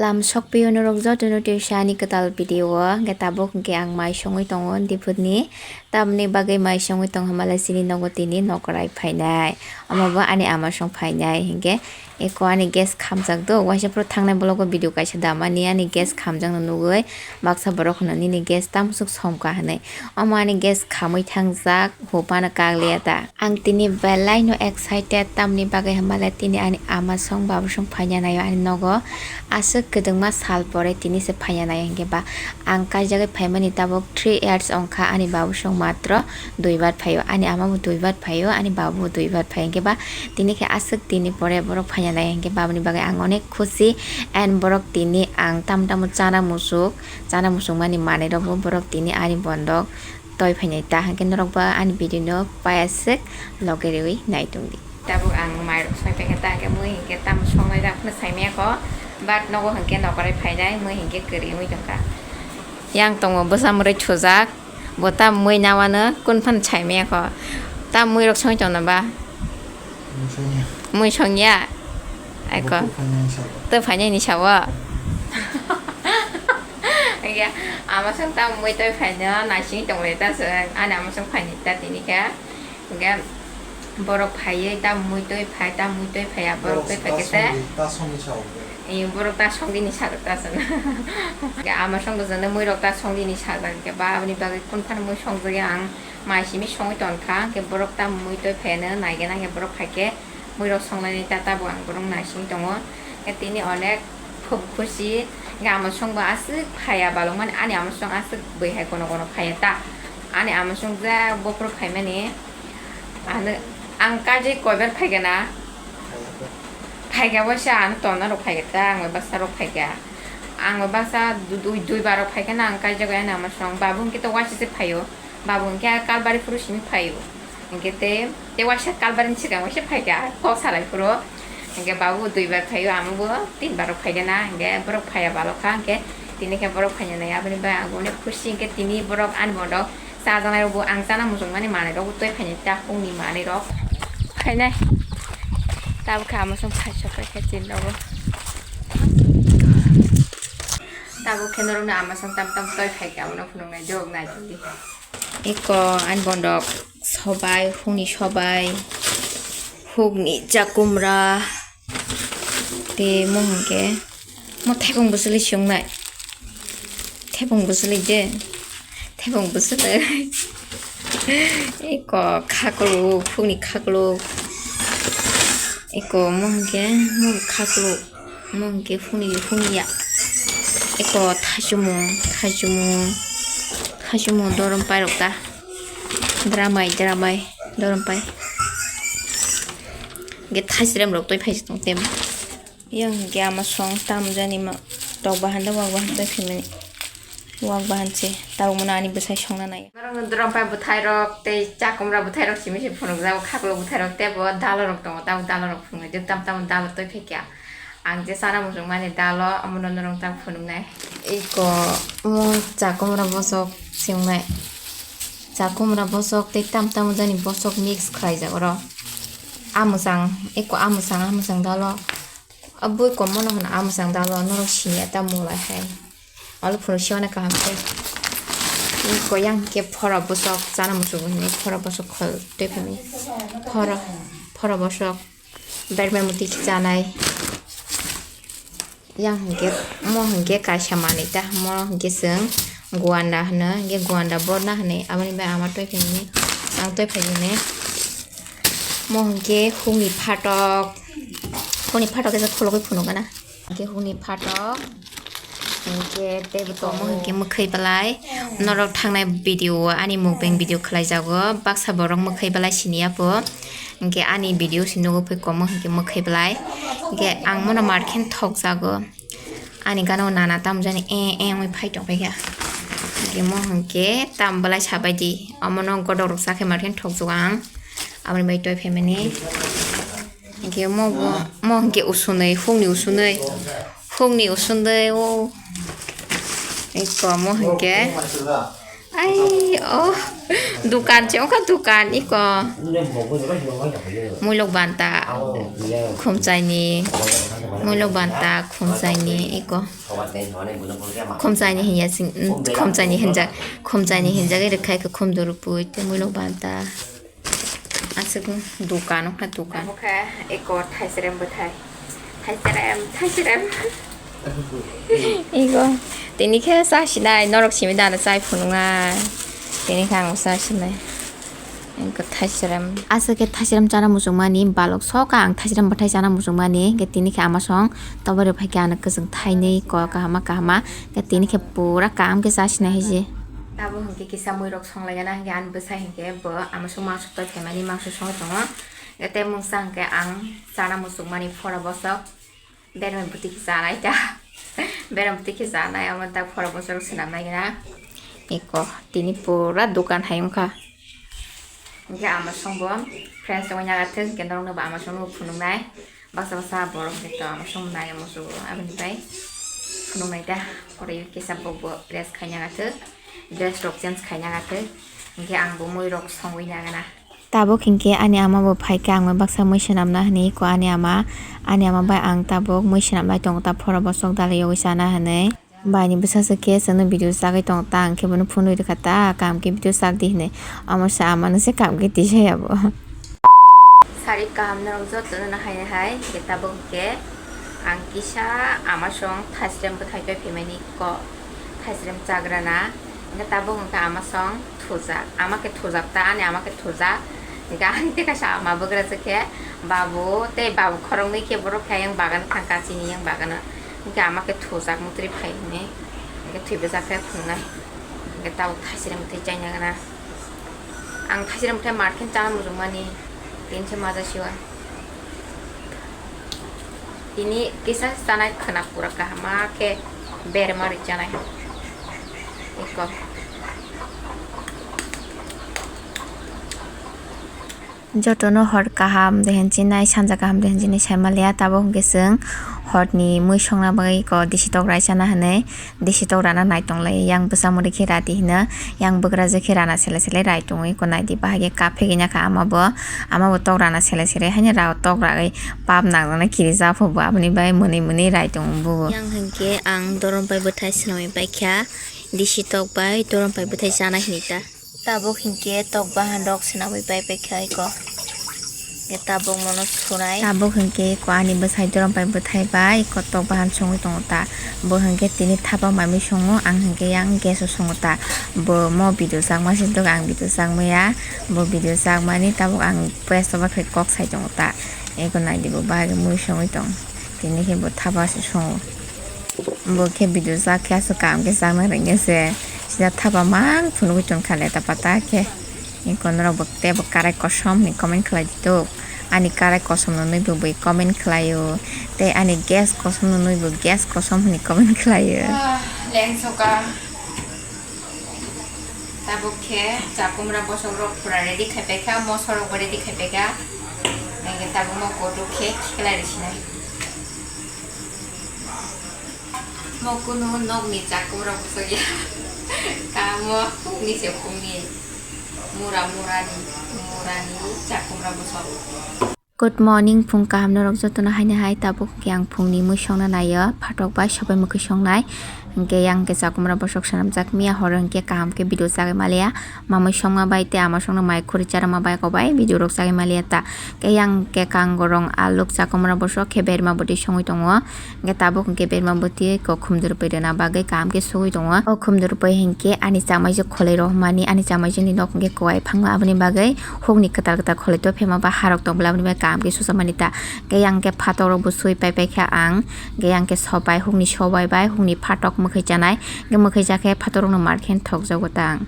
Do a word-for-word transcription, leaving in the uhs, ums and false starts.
Lam sokpio norok jotono tei ani kwtal video o, hwnkhe tabuk hwnkhe ang mai songwi tongo diphutni, tamni bagwi mai songwi tong hamale chini nogo tini nokrai phainai, omo bo ani ama song phainai, hwnkhe eko ani gas khamjak do, waisa phuru thangnai vlog o video kaisa damani ani gas khamjakno nugwi baksa borok hwno nini gas tamsuk somkha hinwi, omo ani gas khamwi thangjak. Hupano kak liya ta. Ang tini belai no excited, tamni bagwi hwnba le tini ani ama song baba song phaina naio ani nogo. Aswk kwdwngma sal pore tini se phaina naio, hinkhe ba ang kaijagwi phaimani tabuk three years wngkha, ani baba song matro dui bar phaio, ani ama bo dui bar phaio, ani baba bo dui bar phaio, hinkhe ba tini khe aswk dini pore borok phaina naio, hinkhe babani bagwi ang onek khusi. And borok tini ang tamo tamo chana musuk, chana musuk mani manwi rokbo borok tini ani bondok toi phainai ta, hwnkhe norok ba ani video no payaswk loge riwi naitung di. Tabuk ang mairok songwi paikha ta, hwnkhe mui hwnkhe tamo songnai da phano saimaya kho, but nogo hwnkhe nokrai phainai, mui hwnkhe kwrwi wngwi tongkha. Yang tongo bwsa mwrwi chujak, bo ta mui nawano kun phano saimaya kho, ta mui rok songwi tongna ba? Mui songya. Aiko. Twi phainani sao. Iya, ama song ta mui twi phaina naising tongwi ta se, ani ama song phaini ta tini khe. Hingke borok phaiwi ta mui twi phai, ta mui twi phaiya, borok twi phai khe se. Borok ta songni sao. Iya, borok ta songni sao ta se. Hingke ama song bwsano mui rok ta songni sao, hingke ba aboni bagwi kun phano mui songjagya ang. Mai simi songwi tongkha, hwnkhe borok ta mui twi phaino naigena, hwnkhe borok phaikhe muirok songlaini ta tabuk ang borok naising tongo. Hwnkhe tini onek khub khusi, hwnkhe ama songbo aswk phaiya balokmani, ani ama song aswk bwihai kono kono phaiya ta. Ani ama song je bophuru phaimani, ano ang kaje koibar phaikhe na? Phaikha waisa ano tonna rok phaikha ta, ang bai baksa rok phaikha. Ang bai baksa dui, dui bar rok phaikha na ang kaijagwi ani ama song. Babu hwnkhe to waisa se phaio. Babu hwnkhe a Kalbari phuru simi phaio. Hwnkhe tei, tei waisa Kalbari ni swkang waisa phaikha, kok salai phuru. Hwnkhe babu duibar phaio, amobo tinbar rok phaikha na, hwnkhe borok phaiya balokha, hwnkhe tini khe borok phaina nai. Aboni bai ang onek khusi, hwnkhe tini borok ani bondo chajaknai rokbo ang chana muchungmani manwi rokbo tei phainai ta hukni manwi rok. Phainai. Tabukhe ama song phai sok khe tin rogo. Tabuk khe norokno ama song tam tam twi phaikha, abono phunuknai jok nai tongdi. Eko ani bondok sobai, hukni sobai, hukni chakumra, tei mo hwnkhe mo thaiphung bwswlwi se wngnai. Thaiphung bwswlwi de, thaiphung bwswlwi. Eko khakluk, hukni khakluk. Eko mo hwnkhe mo khakluk. Omo hwnkhe hukni, hukni ya. Eko thaichumung, thaichumung, thaichumung dorom pairok ta. Dramai, dramai, dorom pai. Hwnkhe thaisrem rok twi phai tong tem. Yang hwnkhe ama song tam jani ma tok bahan da wak bahan twi phimani. Wak bahan se, tabuk mano ani bwsai songna nai. Norokno drom pai bwthairok tei chakumra bwthairok simi se phunukjago, khaklok bwthairok tei bo dalorok tongo, tabuk dalorok phunukjak, tam tamo dalo twi phaikha. Ang je chana muchungmani dalo, omono norok tabuk phunuknai. Iko omo chakumra bosok se wngnai. Chakumra bosok tei tam tamo jani bosok mix khlaijak oro. A mwchang, iko a mwchang, a mwchang dalo. Abui komono hwno a mwchang dalo, norok siniya ta mulai hai. Alo phuru siwana kaham khe. Iko yang hwnkhe phora bosok chana muchungo hinwi phora bosok khol tei phimani. Phora, phora bosok berma muti khe chanai. Yang hwnkhe, mo hwnkhe kaisa manwi ta, mo hwnkhe chwng gwanda hwno, hwnkhe gwanda borna hinwi aboni bai ama twi phimani, ang twi phaimani. Mo hwnkhe hukni phatok, hukni phatok khe khulugwi phunukgana. Hwnkhe hukni phatok, hwnkhe tei bo tongo hwnkhe mwkhwi belai. Norok thangnai video o ani mukbang video khlaijago, baksa borok mwkhwi belai siniya po. Hwnkhe ani video se nugwi phai komo hwnkhe mwkhwi belai. Hwnkhe ang mono markhe thokjago. Ani gana o nana tamo jani e e wngwi phai tongphaikha. Hwnkhe mo hwnkhe tam belai sabaidi. Omono godok rok chakhe markhe thokjago ang. Aboni bai twi phaimani. Hwnkhe mo bo, mo hwnkhe usonwi, hukni usonwi, hukni usonwi o. Eko mo hwnkhe Ai, oh, dukan se wngkha dukan iko. Muilok banta khumchaini, muilok banta khumchaini iko. Khumchaini hinya sing, khumchaini hinjak, khumchaini hinjak rwkha iko khumduru pui tei muilok banta. Aswk dukan wngkha dukan. Omo khe eko thaisrem bwthai. Thaisrem, thaisrem. Ego. Tini khe cha sinai, norok simi dana chai phunuknai. Tini khe ang cha sinai. Ego thaisrem. Aswk khe thaisrem chana muchungmani, balok soka ang thaisrem bwthai chana muchungmani. Khe tini khe ama song tobori phai khe ano kwchwng thainwi ko kahama kahama. Khe tini khe pura kaham khe cha sinai hai se. Abo hwnkhe kisa muirok songlaigana, hwnkhe ani bwsai hwnkhe bo ama song mangso twi phaimani mangso songwi tongo. Tei mungsa hwnkhe ang chana muchungmani phora bosok. Berma bwtwi khe chanai ta. Berma bwtwi khe chanai, omo tak phora bosok swnamnai gana. Eko, tini pura dukan hai wngkha. Hwnkhe ama songbo friends tongwi nagathwk, hwnkhe norokno bo ama songno phunuknai. Baksa baksa borok hwnkhe to ama song nai musugo, aboni bai phunuknai ta. Oro kisa bokbo rest khai nagathwk, dress rok change khai nagathwk. Hwnkhe ang bo muirok songwi nagana. Tabuk hinkhe ani ama bo phaikha, ang bai baksa mui swnamna hwnwi ko ani ama, ani ama bai ang tabuk mui swnamnai tongo ta phora bosok dalai yogwi chana hwnwi. Bai ni bwsaswk khe chwngno video chagwi tongo ta, ang khe bono phunui rwkha ta, kaham khe video chak di hwnwi. Omo se ama no se kaham khe tisa ya bo. Sari kaham norok joto no hai hai khe tabuk khe ang kisa ama song thaisrem bwthai pai phaimani ko thaisrem chagrana. Hwnkhe tabuk hwnkhe ama song thujak, ama khe thujak ta, ani ama khe thujak. Hwnkhe ang tei kaisa ama bwkrajwk khe babu tei babu khoroknwi khe borok khe ayang bagano thangkha, chini yang bagano. Hwnkhe ama khe thujak mutri phai hwnwi. Hwnkhe thwi bwjak khe phunuknai. Hwnkhe tabuk thaisrem bwthai chaina gana. Ang thaisrem bwthai mar khe chana muchungmani. Tini se maja siwa. Tini kisa chanai khwna pura kaham ma khe berma ri chanai. Eko. Jotono hor kaham de hinwi chinai, sanja kaham de hinwi chinai sai maliya, tabuk hwnkhe chwng horni mui songna bagwi eko desi tok rai chana hinwi. Desi tok rana nai tong lai, yang bwsa muri khe radi hino, yang bwkrajwk khe rana sele sele rai tongwi ko nai di, bahai khe kaphegwi nakha ama bo, ama bo tok rana sele sele haino rao tok ragwi pap nang nang kiri ja pho bo, aboni bai mwnwi mwnwi rai tong bo. Yang hinkhe ang dorom bai bwthai swnamwi pai kha, desi tok bai dorom bai bwthai chana hinwi ta. Tabuk hinkhe tok bahan rok swnamwi pai pai kha eko. Tabuk mono sunai. Tabuk hinkhe eko ani bwsai dorom pai bwthai bai eko tok bahan songwi tongo ta. Bo hinkhe tini thapa mai mui songo, ang hinkhe yang gas o songo ta. Bo mo video chakma se dok, ang video chakmaya. Bo video chakmani tabuk ang pesto bai kok sai tongo ta. Eko nai di bo bahai mui songwi tong. Tini khe bo thapa se songo. Bo khe video chak khe aswk kaham khe chakna rwngya se. Sida thapa mang phunugwi tongkha leta pata khe. Ni kono rok bo tei bo karai kosom hinwi comment khlai di tok. Ani karai kosom no nwi bo bui comment khlai o. Tei ani gas kosom no nwi bo gas kosom hinwi comment khlai o. Ah, lengsoka. Tabuk khe chakumra bosok rok pura ready khai paikha, moso rok bo ready khai paikha. Nangkhe tabuk mo kotor khe khiklai rwsinai. Mo kunu nokni chakumra bosok ya. Kamo phungni se phungni. Mura murani, murani chakumra bosok. Good morning, phung kaham norok jotono haino hai, tabuk hwnkhe ang phungni mui songna naio, phatok bai sobai mwkhwi songnai, hwnkhe yang khe chakumra bosok swnamjak miya horo hwnkhe kaham khe video chagwi maliya, mamui songma bai tei ama songno mai khuri charama bai kobai video rok chagwi maliya ta, khe yang khe kango rong aluk chakumra bosok khe berma bwtwi songwi tongo, hwnkhe tabuk hwnkhe berma bwtwi kok khumdurpui rwna bagwi kaham khe sugwi tongo, o khumdurpui hwnkhe ani chamaijwk khwlai rohormani, ani chamaijwkni nok hwnkhe kwai phangma aboni bagwi. Hukni kwtal kwtal khwlai to phema ba harok tong bwla aboni bai kaham khe susa mani ta. Khe yang khe phatok rok bo sui pai pai kha ang. Khe yang khe sobai hukni sobai bai hukni phatok mwkhwi chanai. Khe mwkhwi cha khe phatok rok no mar khe thok jago ta ang.